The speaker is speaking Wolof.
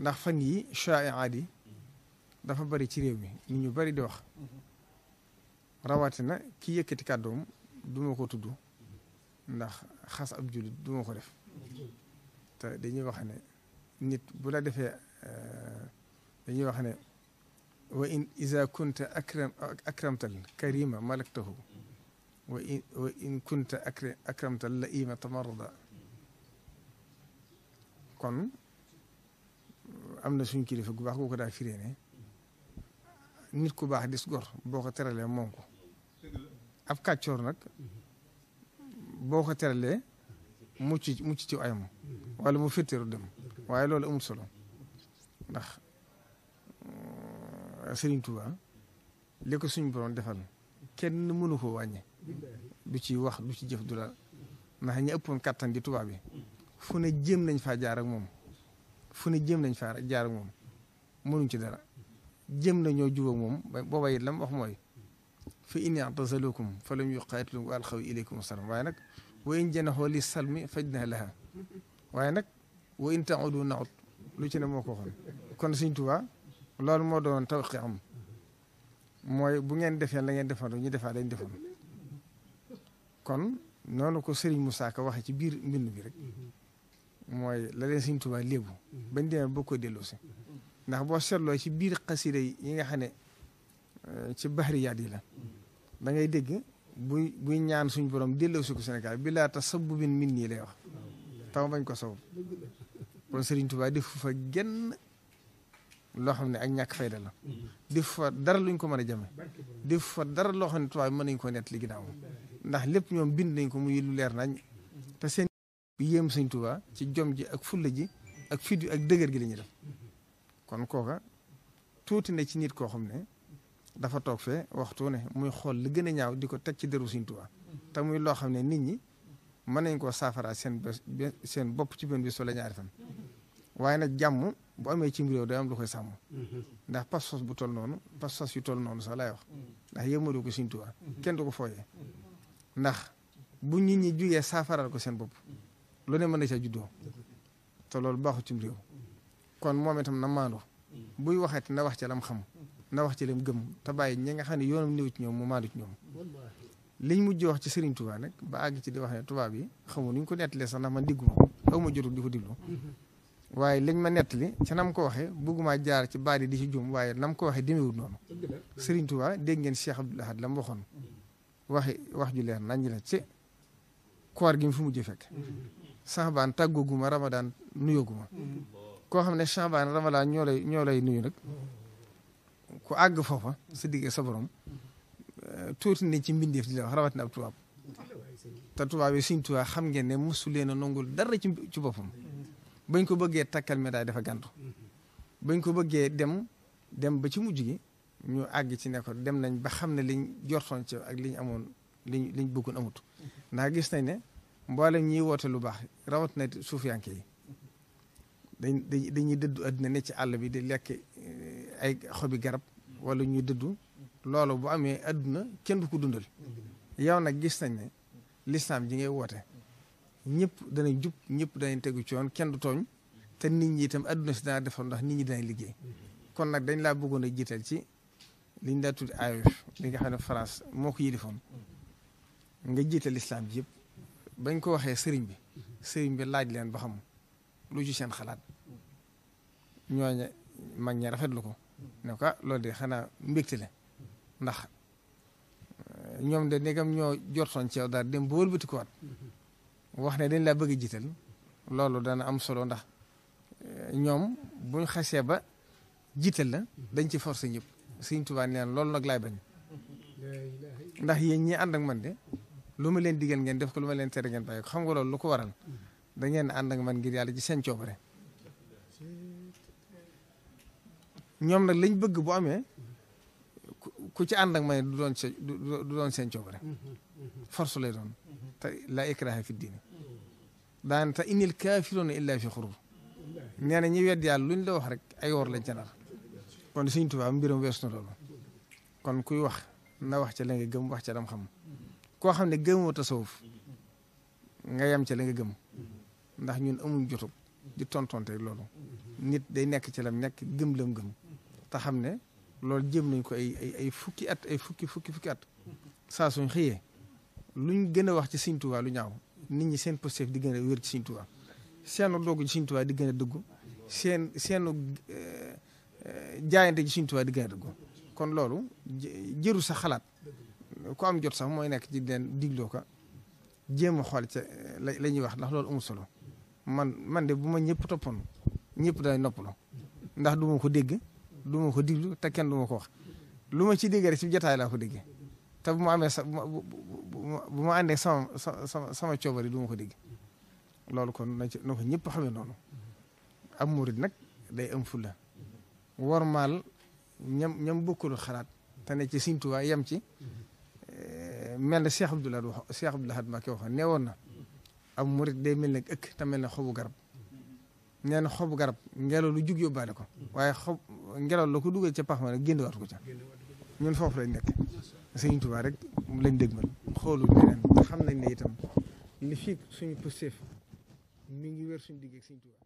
ndax fan yi shai'aat yi dafa bari ci réew mi nit ñu bari di wax rawatina ki yëkkati kàddoom duma ko tudd ndax xas ab jullit duma ko def te dañuy wax ne nit bu la defee dañuy wax ne wa in iza kunta akramtal karima malaktahu wa in kunta akramtal laima tamarrada kon am na suñ kilifa gu baax gu ko daa firee ne nit ku baax dis gor boo ko teralee moom ko ab kàccoor nag boo ko teralee mucc ci ayam wala mu féttéeru dem waaye loolu amul solo ndax Sëriñ Tuubaa li ko suñ borom defal kenn mënu ko wàññi du ci wax du ci jëf du la ndax ñi ëppoon kattan di tubaab bi fu ne jéem nañ faa jaar ak moom mënuñ ci dara jéem nañoo jubóog moom booba it lam wax mooy fa in i'tazalukum fa lam yuqaatilukum wa alqaw ilaykum salaam waaye nag wa in janaxoo li salmi fajnah laha waaye nag wa in ta'udu na'ud lu ci ne moo ko waxoon kon Sëriñ Tuubaa loolu moo doon tawqi am mooy bu ngeen defee la ngeen defoon ñu defaa lañ defoon kon noonu ko Serigne Moussa Ka waxee ci biir mbind bi rek mooy la leen Sëriñ Tuubaa léebu bañ demee boo ko delloo si ndax boo seetloo ci biir xasida yi nga xam ne ci bahriyaat yi la da ngay dégg buy ñaan suñu borom delloo si ko Sénégal bi laa tasabbubin min nii lay wax taw bañ ko sabab kon Serigne Touba def fa genn loo xam ne ak ñàkk fayda la def fa dara luñ ko mën a jame def fa dara loo xam ne tubaab mën nañ ko nett li ginnaaw ndax lépp ñoom bind nañ ko muy lu leer nañ te seen yéem Serigne Touba ci jom ji ak fulla ji ak fit ak dëgër gi la ñuy def kon kooka tuuti na ci nit koo xam ne dafa toog fee waxtu ne muy xool li gën a ñaaw di ko teg ci deru Sëriñ Tuubaa te muy loo xam ne nit ñi mën nañ koo saafara seen bopp ci benn bis wala ñaari fan waaye nag jàmm bu amee ci réew day am lu koy sàmm ndax pas-pas bu toll noonu pas-pas yu toll noonu sax laay wax ndax yëmadu ko Sëriñ Tuubaa kenn du ko fooyee ndax bu nit ñi jugee saafaral ko seen bopp lu ne mën na ca juddoo te loolu baaxu ci réew kon moom itam na maandu buy waxati na wax ci lam xam na wax ci lam gëm te bàyyi ñi nga xam ne yoonam néew ci ñoom mu maandu ci ñoom liñ mujj wax ci Serigne Touba nag ba àgg ci di wax ne tubaab yi xamul nu ñu ko nettalee sax ndax man digguma aw ma jotul di ko diglu waaye liñ ma nettali ca nam ko waxee bëgguma jaar ci baat yi di ci jum waaye nam ko waxee demeewul noonu Serigne Touba dégg ngeen Cheikh Abdoul Ahad la mu waxoon wax ju leer nañ la ci koor gi mu fi mujj fekk Saxbaan tàggooguma Ramadan nuyooguma koo xam ne Saxbaan Ramadan ñoo lay nuyu nag ku àgg foofa sa digg sa borom tuuti ne ci mbindeef di la wax rawatina ab tubaab te tubaab yi Sëriñ Tuubaa xam ngeen ne mosu leen a nangul dara ci boppam bañ ko bëggee takkal médaille dafa gàntu bañ ko bëggee dem ba ci mujj gi ñu àgg ci ne ko dem nañ ba xam ne liñ jortoon ci ak liñ amoon liñ bëggoon amut ndax gis nañ ne mboolem ñiy woote lu baax rawatina suufiyanke yi dañuy dëddu àddina ne ci àll bi di lekk ay xobi garab wala ñuy dëddu loolu bu amee àdduna kenn du ko dundal yow nag gis nañ ne lislaam ji ngay woote ñëpp danañ jub ñëpp danañ tegu ci yoon kenn du tooñ te nit ñi itam àdduna si dana defar ndax nit ñi danañ liggéey kon nag dañ laa bëggoon a jiital ci liñ daa tuddi AOF li nga xam ne France moo ko yilifoon nga jiital lislaam ji yëpp bañ ko waxee sëriñ bi laaj leen ba xam lu ci seen xalaat ñooñe mag ñi rafetlu ko ne ko loolu de xanaa mbégte la ndax ñoom de ndegam ñoo jortoon ci yow daal dem ba wëlbati ko waat wax ne dañ laa bëgg a jiital loolu dana am solo ndax ñoom buñ xasee ba jiital la dañ ci forcé ñëpp Sëriñ Tuubaa neen loolu nag laay bañ ndax yéen ñi ànd ak man de lu ma leen digal ngeen def ko lu ma leen tere ngeen bàyyi ko xam nga loolu lu ko waral da ngeen ànd ak man ngir yàlla ci seen coobare ñoom nag lañ bëgg bu amee ku ci ànd ak man du doon seen coobare force lay doon te laa ikraha fi diini daan te innil kaafiruuna illaa fi xurur nee na ñi wedd yàlla luñ la wax rek ay wor lañ ca nar kon Sëriñ Tuubaa mbiram wees na loolu kon kuy wax na wax ca la nga gëm wax ca lam xam koo xam ne gëmoo tasawuf nga yem ca la nga gëm ndax ñun amuñ jotug di tontonte loolu nit day nekk ci lam nekk gëm lam gëm te xam ne loolu jëm nañ ko ay fukki at ay fukki at saa suñ xëyee luñ gën a wax ci Sëñ Tuubaa lu ñaaw nit ñi seen positif di gën a wér ci Sëñ Tuubaa seenu doogu ci Sëñ Tuubaa di gën a dëggu seenu jaayante ci Sëñ Tuubaa di gën a dëggu kon loolu jëru sa xalaat ku am jot sax mooy nekk ci den digloo ko jéem a xool ca la ñuy wax ndax loolu amul solo man de bu ma ñëpp toppoon ñëpp day noppaloo ndax du ma ko dégg du ma ko diglu te kenn du ma ko wax lu ma ci dégg rek ci jotaay laa ko déggee te bu ma amee sa bu ma àndee sama coobari du ma ko dégg loolu kon na ko ñëpp xamee noonu am murid nag day am fulla wormaal ñam bokkul xalaat te ne ci Sëñ Tuubaa yem ci mel na Cheikh Abdoul Ahad Mbacké waxoon nee woon na am murid day mel ne ëkk te mel ne xobu garab nee na xobu garab ngelaw lu jug yóbbaale ko waaye ngelaw la ko dugal ca pax ma nag génn waatu ko ca ñun foofu lañ nekk Sëñ Tuubaa rek lañ dégmal xoolu leneen xam nañ ne itam li fii suñu pësteef mi ngi wér suñu digg ak Sëñ Tuubaa